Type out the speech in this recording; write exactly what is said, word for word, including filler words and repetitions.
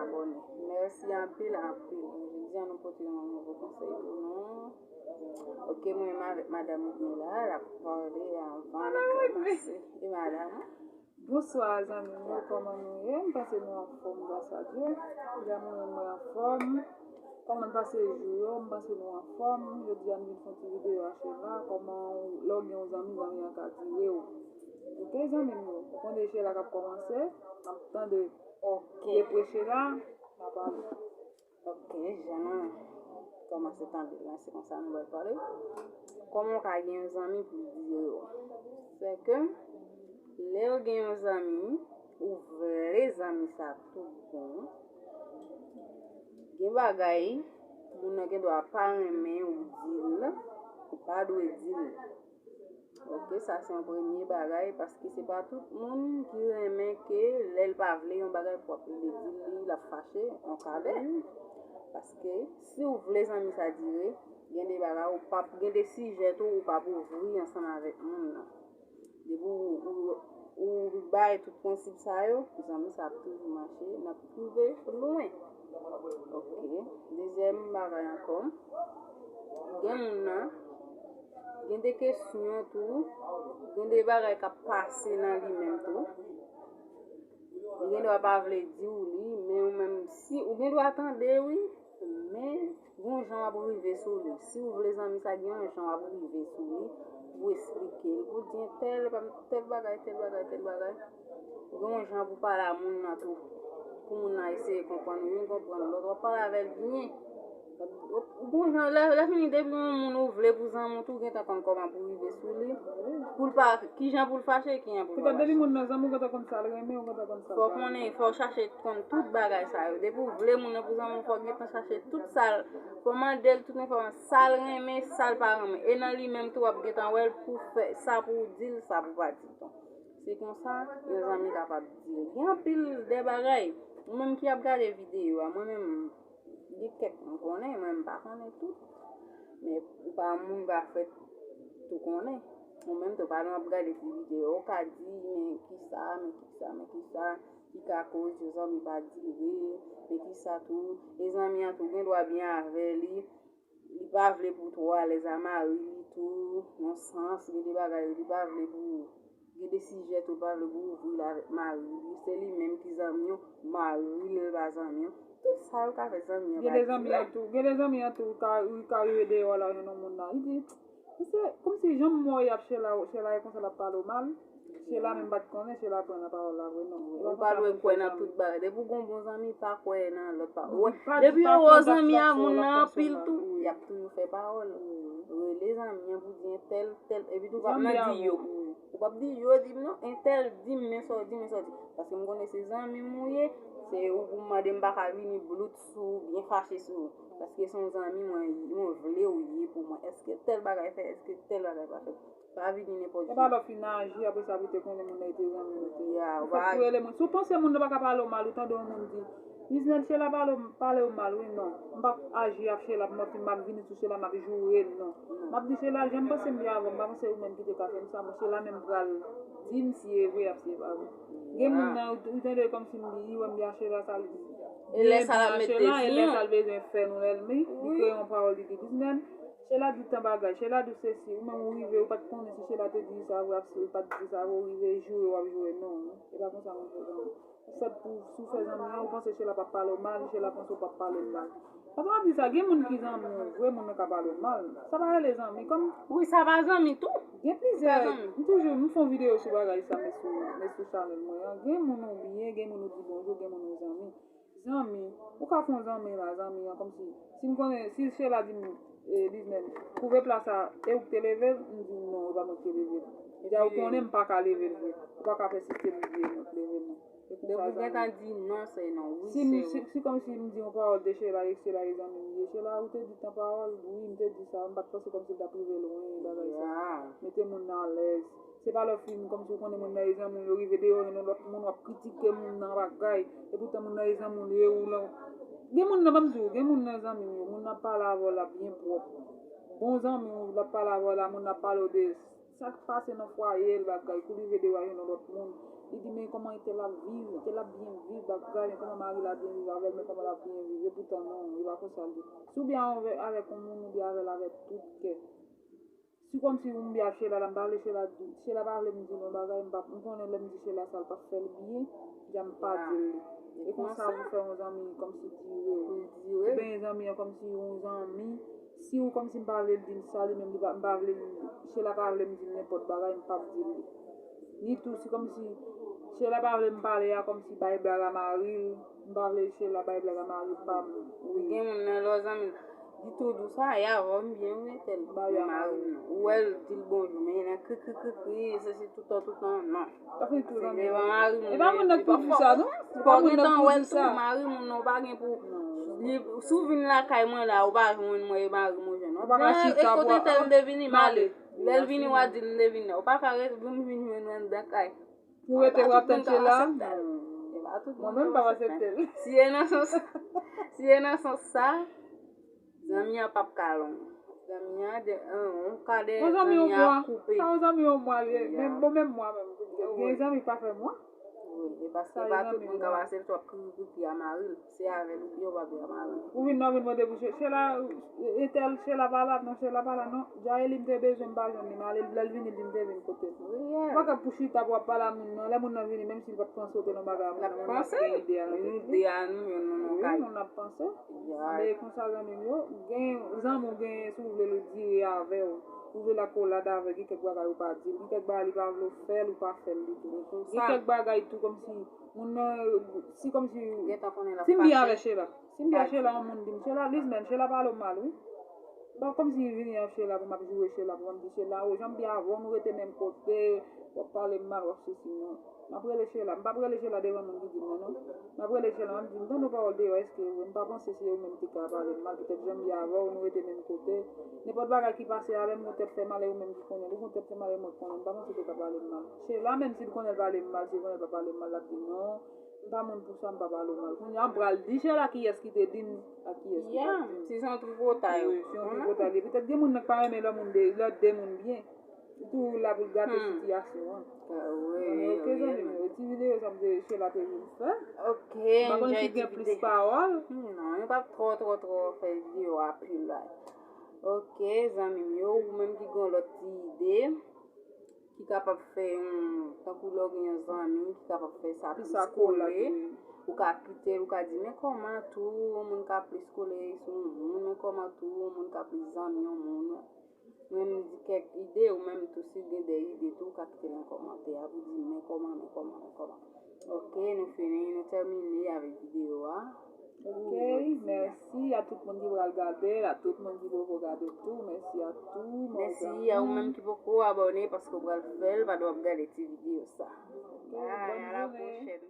Abòne. Mèsi anpil, anpil. Jodi a nou pote yon nouvo konsèy pou nou. Ok, mwen menm avèk madanm Ludmila, l ap pale anvan nou kòmanse. E madanm? Bonswa, zanmi m yo, kòman nou ye? M panse nou anfòm, gras a Dye. Jan mwen menm mwen anfòm. Kòman n pase jou yo? M panse nou anfòm. Jodi a, m vin fè yon ti videyo a Sheila. Kòman lè w gen yon zanmi, zanmi an ka dire w. Ok, zanmi m yo. Ou konnen Sheila k ap kòmanse. N ap tande. Ok. Depi Sheila, n ap ale. Ok, jan nou kòmanse tande la, se konsa nou pral pale. Kòman w ka gen yon zanmi pou dire w? Se ke lè w gen yon zanmi, ou vle zanmi sa tout bon. Gen bagay, moun nan gen dwa pa renmen ou di l, ou pa dwe di l. Ok, sa se yon premye bagay, paske se pa tout moun ki renmen ke lè l pa vle yon bagay pou ap vle di l, l ap fache, yon kalè. Paske si w vle zanmi sa dire, gen de bagay ou p ap, gen de sijè tou ou p ap ouvri ansanm avèk moun nan. Depi ou, ou, ou bay tout prensip sa yo, zanmi sa ap toujou mache, n ap rive lwen. Ok. Dezyèm bagay ankò, gen moun nan, gen de kesyon tou, gen de bagay k ap pase nan li menm tou. Li gen dwa pa vle di w li, men ou menm, si ou gen dwa tande, wi, men gen yon jan w ap rive sou li. Si w vle zanmi sa, gen yon jan w ap rive sou li pou w esplike l, pou w di entèl, tèl bagay, tèl bagay, tèl bagay. Gen yon jan pou pale a moun nan tou, pou moun nan eseye konprann ou, youn konprann lòt, w ap pale avè l byen. Ou gon jan, lè, lè fini depi yon moun ou vle pou zanmi w tou, gentan konn kòman pou rive sou li. Pou l pa, kijan pou l fache, kijan pou l pa fache. Petèt depi moun nan zanmi w, ou gentan konn sa l renmen, ou gentan konn sa l pa renmen. Fò konnen, fò chache konn tout bagay sa yo. Depi w vle moun nan pou zanmi w, fò gentan chache tout sa l, fò mande l tout enfòmasyon, sa l renmen, sa l pa renmen. E nan li menm tou, w ap gentan wè l pou fè sa pou w di l, sa pou w pa di l. Se konsa, yon zanmi kapab di l. Gen anpil de bagay. Ou menm ki ap gade videyo a, mwen menm, gen kèk m konnen, mwen m pa konnen tout. Men ou pa moun pa fèt tou konnen. Ou menm tou pa nan ap gade ti videyo, ou ka di, men kisa, men kisa, men kisa, ki ka koz yon zanmi pa di l vre, men kisa tou, e zanmi an tou gen dwa byen avè li, li pa vle pou twò alèz a mari li tou, nan sans, gen de bagay li pa vle pou, gen de sijè tou li pa vle pou ouvri l avèk mari li, se li menm ki zanmi w, mari l pa zanmi w. Tout sa yo ka fè zanmi an pa di. Gen de zanmi an tou, gen de zanmi an tou, ka, ka rive deyò la, jwenn yon moun la. Li di, mesye, kòmsi jan m wè y ap Sheila, Sheila e konsa l ap pale w mal. Sheila menm pa t konnen, Sheila pran nan pawòl la vre, non. Ou pa dwe kwè nan tout bagay. Depi w gon bon zanmi, pa kwè nan lòt pawòl. Depi yo wè w zanmi a moun nan anpil tou, y ap toujou fè pawòl. Rele zanmi an pou di entèl, tèl, epi tou w p ap nan di yo. Ou p ap di yo, di m non, entèl di m men sa w di, men sa w di. Paske m konnen se zanmi m ou ye, se ou pou mande m pa ka vini blout sou ou, byen fache sou ou. Paske se yon zanmi mwen, mwen vle w ye pou mwen. Èske tèl bagay fèt, èske tèl bagay pa fèt? Pa vini nenpòt jan. E pa lè w fin aji, apre sa pou te konnen moun nan te zanmi w te. Ya, ou pa aji. Fòk pou rele moun. Si w panse moun nan pa ka pale w mal, ou tande yon moun di, Bizmèl, Sheila pale, pale w mal, wi, non. M p ap aji ak Sheila pou m ap fin, m ap vini sou Sheila, m ap joure l, non. M ap di Sheila, jan m panse m ye avè w, m pa panse ou menm ki te ka fè m sa, men Sheila menm pral di m si e vre ak si e pa vre. Gen moun nan, ou, ou tande kòmsi m di, li wè m byen ak Sheila, sa l di. E lè sa l ap mete zen. E lè sa l bezwen fè nou lènmi, li kreye yon pawòl, li di, Bizmèl, Sheila di tan bagay, Sheila di sesi, ou menm ou rive, ou pa t konnen si Sheila te di sa vre, ak si l pa t di sa vre, ou rive joure, w ap joure, non, non. E pa konsa moun fè zanmi. Ou fèt pou, si w fè zanmi an, ou panse Sheila p ap pale w mal, Sheila panse w p ap pale l mal. Pandan w ap di sa, gen moun ki zanmi w vre, moun nan ka pale w mal. Sa pa rele zanmi, kòm. Wi, sa pa zanmi tou. Gen plizyè, m toujou, m fè yon videyo sou bagay sa, men sou, men sou chanèl mwen an. Gen moun ou byen, gen moun ou di bonjou, gen moun ou zanmi. Zanmi, ou ka fè yon zanmi la, zanmi an, kòmsi, si m konnen, si Sheila di m, e, Bizmèl, kouvre pla sa, e ou k te leve l, m di non, e pa mwen k te leve l. Deja ou konnen m pa ka leve l vre. Ou pa ka fè sistèm di e mwen k leve l non. Depi ou gentan di non, se non, wi, se wi. Si, si kòmsi m di yon pawòl de Sheila, e Sheila e zanmi m ye, Sheila, ou te di tan pawòl, wi, m te di sa, m pa t panse kòmsi l t ap rive lwen, bagay sa. Mete moun nan alèz. Se pa lè w fin, kòmsi w konnen moun nan e zanmi w, yo rive deyò, jwenn yon lòt moun, w ap kritike moun nan bagay, epoutan moun nan e zanmi w, li e ou lan. Gen moun nan, ban m di w, gen moun nan zanmi w yo, moun nan ap pale avè w la byen pwòp. Bon zanmi w, l ap pale avè w la, moun nan ap pale w de sa k pase nan fwaye l, bagay, kou l rive deyò, jwenn yon lòt moun. Li di, men kòman entèl ap viv, entèl ap byen viv, bagay, men kòman mari l ap byen viv avè l, men kòman l ap byen viv. Epoutan, non, e pa konsa l ye. Si w byen avè, avèk yon moun, ou byen avè l avèk tout kè. Si kòmsi m byen ak Sheila la, m pa vle Sheila di, Sheila pa vle m di l yon bagay, m pa, m konnen lè m di Sheila sa, l p ap fè l byen, jan m pa di l li. E konsa pou fè yon zanmi kòmsi dire w. Ou benyen zanmi an kòmsi yon zanmi. Si ou kòmsi m pa vle l di m sa, li menm li pa, m pa vle l, Sheila pa vle m di l nenpòt bagay, m p ap di l li. Ni tou, si kòmsi Sheila pa vle m pale a, kòmsi bay blag a mari l, m pa vle Sheila bay blag a mari pa m. Wi. Gen moun nan lè w zanmi l di tou dou sa, e avè w m byen wi, entèl. Ba yo mari m. Ou wè l di l bonjou, men nan kri kri kri kri, se se toutan toutan, non. Sa fè tou zanmi. Se devan mari moun. E pa moun nan k pou di sa, non. Se pa moun nan k pou di sa. Mari moun nan, ou pa gen pou li, si w vin lakay mwen la, ou pa jwenn mwen, e mari m ou jwenn. Ou pa ka chita pou kote entèl m te vini, m ale. Lè l vini, w a di l m te vin la. Ou pa ka ret, vin vin jwenn mwen anndan kay. Pou rete w ap tann Sheila? Mwen menm m p ap aksepte l. Si e nan sans, si e nan sans sa, zanmi an p ap ka long. Zanmi an, de, yon ka de zanmi an ap koupe. Sa yon zanmi yon mwa li ye. Men bon, menm mwa menm. Gen zanmi pa fè mwa. Wi, e paske pa tout moun k ap aksepte w ap kri kri kri a mari l. Se avè l ou byen w ap byen mari. Ou vin nan vin mande pou Sheila, entèl Sheila pa la, non, Sheila pa la, non. Jaeli m te bezwen m pa jwenn li, m ale, lè l vini, l di m te vin kote l. Ou pa ka pou chita pou w ap pale a moun nan, lè moun nan vini, menm si l pa t panse w te nan bagay a moun nan, moun nan ap gen ide a nan tèt li. Nou de a nou, youn nou nan kay. Wi, moun ap panse. Men e konsa zanmi m yo, gen zanmi w genyen, si w vle l dire avè w, ou vle l akolad avè w, gen kèk bagay ou pa di l, gen kèk bagay li pa vle w fè l, ou pa fè l ditou. Gen kèk bagay tou kòmsi moun nan, si kòmsi, si m byen avè Sheila, si m byen avè Sheila, yon moun di m, Sheila, Lizmèn, Sheila pale w mal, wi. Bon, kòmsi vini an Sheila pou m ap joure Sheila, pou m ap di Sheila, o, jan m byen avè w, nou rete menm kote, w ap pale m mal, w ap sesi, non. M ap rele Sheila, m p ap rele Sheila devan moun ki di m nan, non. M ap rele Sheila, m ap di, m tande yon pawòl deyò, èske e vre? M pa panse se ou menm ki ka pale m mal, petèt jan m byen avè w, nou rete menm kote. Nenpòt bagay ki pase avè m, ou tèt fè mal, e ou menm ki konnen l, ou gon tèt fè mal, e mwen k konnen, m pa panse w te ka pale m mal. Sheila, menm si l konnen l pale m mal, si l konnen l pa pale m mal, l ap di, non. M pa moun pou sa, m pa pale w mal. Kounye a, m pral di Sheila kiyès ki te di m ak kiyès ki pa t di m. Si se yon tripotay. Wi, se yon tripotay li ye. Petèt gen moun nan k pa renmen lè moun de, lè de moun byen. Li toujou la pou l gate sitiyasyon an. Wi, ok, zanmi m yo, ti videyo sa m te, Sheila te vin fè. Ok, m pa konn si gen plis pawòl. Non, nou p ap twò, twò, twò fè videyo a pil la. Ok, zanmi m yo, ou menm ki gen lòt ti ide, ki kapab fè yon, tankou lè w gen yon zanmi ki kapab fè sa plis kole, ou ka kite l, ou ka di, men kòman tou, yon moun ka plis kole sou yon moun, men kòman tou, yon moun ka plis zanmi yon moun. Mwen, m di kèk ide, ou menm tou, si w gen de ide tou, ou ka kite nan kòmantè a pou di, men kòman, men kòman, men kòman. Ok, nou fini, nou tèmine avèk videyo a. Ok, mèsi a tout moun ki pral gade l, a tout moun ki poko gade tou, mèsi a tou. Mèsi a ou menm ki poko abòne paske w pral fè l pandan w ap gade ti videyo sa. Ok, bye, à la prochaine.